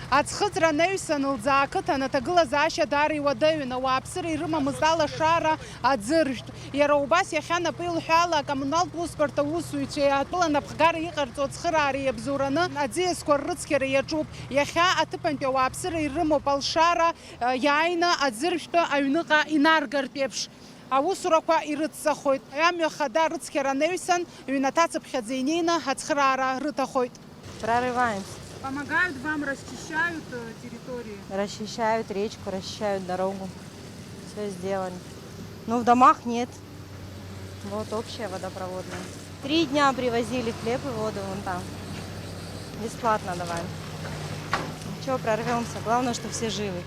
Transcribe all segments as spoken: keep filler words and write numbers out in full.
Аӡхыҵра анаҩсан, Лӡаа ақыҭан аҭагылазаашьа даара иуадаҩын, ауааԥсыра ирымамызт алашара аӡыржәтә. Иара убас иахьа напы илҳәала акоммуналтә усбарҭа аусзуҩцәеи атәыла напхгара иҟарҵо ацхыраара иабзоураны аӡиасқәа ррыцқьара иаҿуп. Иахьа аҭыԥантәи ауааԥсыра ирымоуп алшара, иааины аӡыржәтәы аҩныҟа инаргартә еиԥш аусурақәа ирыцҵахоит. Амҩа хада рыцқьара анаҩсан, ҩнаҭа цыԥхьаӡа инеины ацхыраара рыҭахоит. Прорываемся. Помогают вам, расчищают, э, территории? Расчищают речку, расчищают дорогу. Все сделали. Но в домах нет. Вот общая водопроводная. Три дня привозили хлеб и воду вон там. Бесплатно давали. Ничего, прорвемся. Главное, что все живы.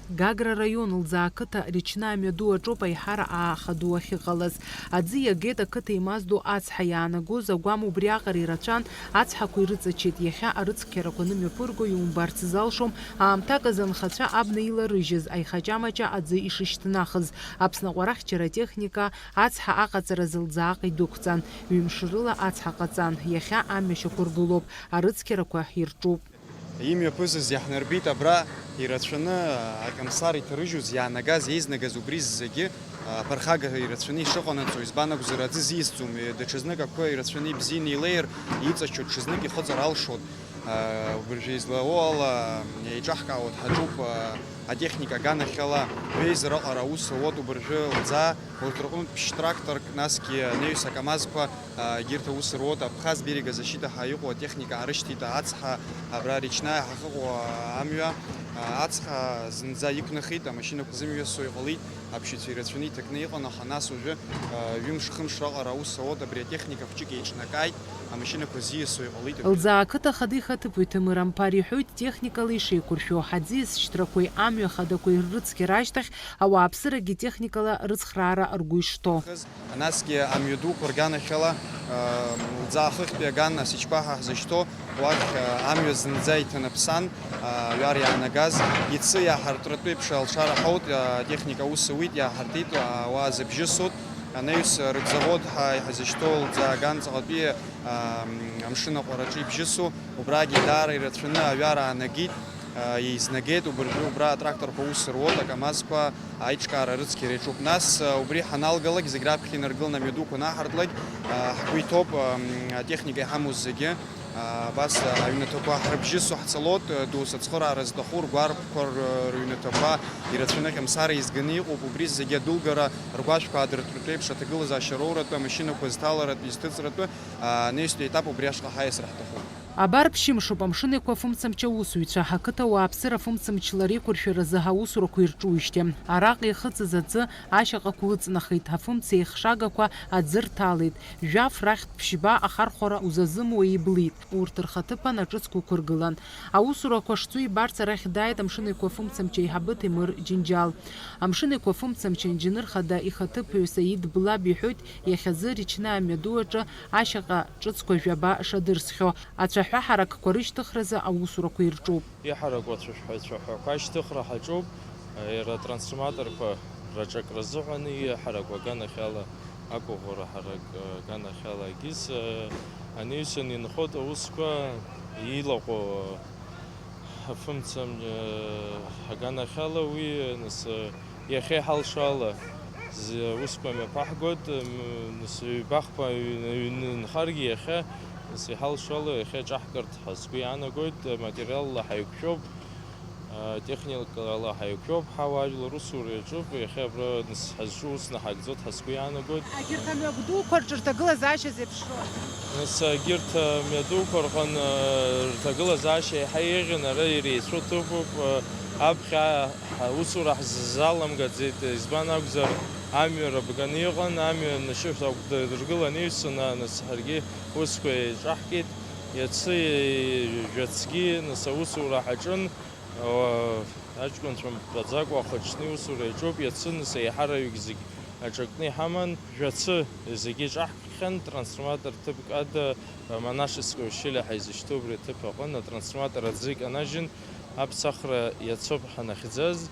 Гагра раион Лӡаа ақыҭа Речное амҩаду аҿоуп аиҳара ааха ду ахьыҟалаз. Аӡы иагеит ақыҭа еимаздо ацҳа иаанагоз агәам убриаҟара ирацәан, ацҳақәа ирыҵачеит, иахьа арыцқьарақәа анымҩаԥырго иумбарц залшом, аамҭак азы анхацәа абна иларыжьыз аихаҷамаҷа аӡы ишышьҭнахыз. Аԥсны аҟәарахьчара атехника ацҳа аҟаҵаразы Лӡааҟа идәықәҵан, ҩымш рыла ацҳа ҟаҵан, иахьа амҩа шьақәыргылоуп, арыцқьарақәа ирҿуп. Имҩаԥызаз иаҳнарбеит абра ирацәаны акомсар иҭарыжьуаз иаанагаз, еизнагаз убри зегьы, а, аԥырхага ирацәаны ишыҟанаҵо, избан акәзар, аӡы зиасӡом, даҽазнык ақәа ирацәаны ибзианы илеир, иҵаччо, ҽазнык ихыҵыр алшоит. А, убыржәы излауоу ала еиҿаҳкаауа дҳаҿуп, а, атехника аганахьала, жәеиза раҟара аус ауеит убыржәы Лӡаа, урҭ рҟынтә ԥшь-тракторк, насгьы анаҩс акамазқәа, а, егьырҭ аус руеит. Абхаз берега защита ҳәа иҟоу атехника аарышьҭит, ацҳа абра Речная ҳахьыҟоу амҩа, а, ацҳа зынӡа иқәнахит, амашьынақәа зымҩасуа иҟалеит, аԥшьацәа ирацәаны иҭакны иҟан, аха нас уажәы, а, ҩымш-хымш раҟара аус ауеит, абри атехника хәҷык еиҿнакааит, амашьынақәа зиасуа иҟалеит. Лӡаа ақыҭа ахада ихаҭыԥуаҩ Ҭамыр Амԥар иҳәоит, техникала ишеиқәыршәо, аӡиас шьҭрақәеи амҩа хадақәеи ррыцқьара ашьҭахь ауааԥсырагьы техникала рыцхраара ргәы ишҭоу. Насгьы амҩадуқәа рганахьала, Лӡаа ахыхьтәи аган Асичкәаҳа ҳзышьҭоу, уахь амҩа зынӡа иҭанаԥсан, аҩар иаанагаз, иацы иааҳартратәы еиԥш алшара ҳауит, атехника аус ауит, иааҳартит, ауаа зыбжьысуеит, анаҩс рыбзавод ҳәа иҳазышьҭоу Лӡаа аган ҵаҟатәи, амшын аҟәараҿы ибжьысу, убрагьы даара ирацәаны аҩар аанагеит. Еизнагеит, убыржәы убра атракторқәа аус руоуп, акамазқәа аиҿкаара рыцқьара иаҿуп. Нас, убри ҳаналгалак, зегь раԥхьа инаргыланы амҩадуқәа анаҳартлак, ҳгәы иҭоуп, атехника иҳамоу зегьы, абас аҩнаҭақәа ҳрыбжьысуа ҳцалоит, доусы ацхыраара зҭаху ргәарԥқәа р-, рыҩнаҭақәа ирацәаны Ҟьамсара еизганы иҟоуп, убри зегьы адәылгара ргәашәқәа аадыртратәы еиԥш аҭагылазаашьа роуратәы, амашьынақәа зҭаларатәы, изҭыҵратәы, анаҩстәи аетап убри ашҟа ҳаиасра ҳҭахуп. Абар ԥшьымшуп амшын еиқәа афымцамч аусзуҩцәа, ақыҭа ауааԥсыра афымцамч лара еиқәыршәаразы аусурақәа ирҿуижьҭеи. Араҟа ихыҵыз аӡы ашьаҟақәа ыҵнахит, афымца еихшагақәа аӡы рҭалеит, жәаф рахьтә ԥшьба ахархәара узазымуа иблит, урҭ рхаҭыԥан аҿыцқәа ықәыргылан. Аусурақәа шцу ибарц арахь дааит амшын еиқәа афымцамч аиҳабы Ҭемыр Џьынџьал. Амшын еиқәа афымцамч аинџьыныр хада ихаҭыԥуаҩ Саид Блаб иҳәоит, иахьазы Речное амҩаду аҿы ашьаҟа ҿыцқәа жәаба шадырсхьоу. Ацәаҳәа ҳаракқәа рышьҭыхразы аусурақәа ирҿуп. Иҳараку ацәаҳәа-, ацәаҳәақәа ашьҭыхра ҳаҿуп, иара атрансформаторқәа раҿак рзыҳәан иҳараку аганахьала, акәыӷәӷәара ҳарак, аганахьала егьыс, анаҩсан инхоит аусқәа, илаҟәу афымцамч аганахьала уи, нас, Иахьа иҳалшо ала, зы-, усқәа мҩаԥаҳгоит, м-, нас ҩбахԥа ҩ-, ҩ-, нхаргьы иахьа, нас иҳалшо ала иахьа ҿаҳкырҭ ҳәа сгәы иаанагоит, материалла ҳаиқәшәоуп, а, техникала ҳаиқәшәоуп, ҳауаажәлар усура иаҿуп, иахьа абра, нас, ҳазҿу ус наҳагӡоит ҳәа сгәы иаанагоит. Егьырҭ амҩаду дуқәа рҿы рҭагылазаашьа зеиԥшроу? Нас, егьырҭ амҩадуқәа рҟны рҭагылазаашьа еиҳа еиӷьын, ара иреицәоу ҭыԥуп, аԥхьа Ҳусура ҳзаламгаӡеит, избан акәзар, амҩа рыбганы иҟан, амҩа нашьышә акәдыргылан иҩсны, нас ҳаргьы усқәа еиҿаҳкит. Иацы жәацгьы, нас, аусура ҳаҿын, аа, аҷкәынцәа мтәаӡакәа ахәыҷны иусура иаҿуп, иацы, нас, еиҳараҩык зегь аҿакны иҳаман, жәацы зегьы еиҿаҳкхьан, трансформатор ҭыԥк ада, Манашевское ущелье ҳәа изышьҭоу убри аҭыԥ аҟны атрансформатор аӡы иканажьын, аԥсахра иацоуп ҳанахьӡаз.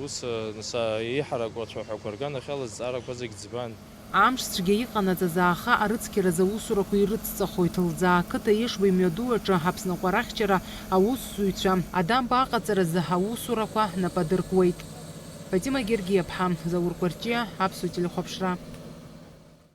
Ус, нас, еиҳараку ацәаҳәақәа рганахьала азҵаарақәа зегь ӡбан. Амш цәгьа иҟанаҵаз ааха арыцқьаразы аусурақәа ирыцҵахоит. Лӡаа ақыҭа Ешба имҩаду аҿы Аԥсны аҟәарахьчара аусзуҩцәа адамба аҟаҵаразы аусурақәа нап адыркуеит. Фатима Гергиаԥҳа, Заур Кәарҷиа, Аԥсуа телехәаԥшра.